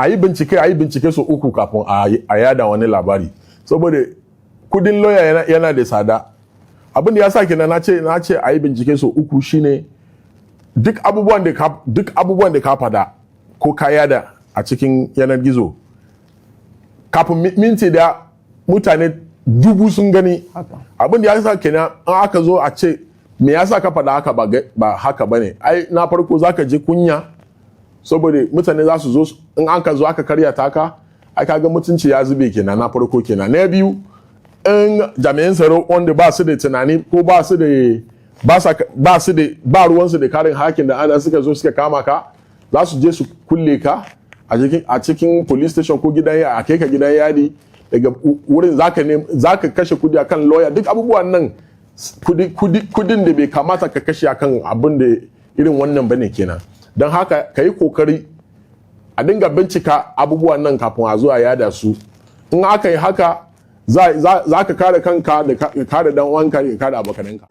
A yi bincike, a yi bincike sau uku kafin a yada wani labari, saboda kudin lawyer yana da tsada. Abin da ya sa kenan na ce a yi bincike sau uku shine duk abubuwan da ka fada ko ka yada a cikin yanar gizo, kafin minti da mutane 1000 sun gani. Abin da ya sa kenan, in aka zo a ce me yasa ka faɗa haka, ba haka bane, ai na farko zaka ji kunya, saboda mutane za su zo, in an ka zo aka karya taka, ai kaga mutunci ya zube kenan, na farko kenan. Na biyu, in jami'an tsaro wanda ba su da tunani ko ba su da ba sa ba su da ba ruwansu da karin hakin da ana suka zo suka kama ka, za su je su kulle ka a cikin police station ko gidan ya a kai ka gidan yari. Daga wurin zaka kashe kudi akan lawyer. Duk abubuwan nan kudin da bai kamata ka kashe akan abin da irin wannan bane kenan. Don haka ka yi kokari a dinga bincika abubuwan nan kafin a zuwa yada su. In aka yi haka, za ka kare kanka da kare dan uwanka da kare abokananka.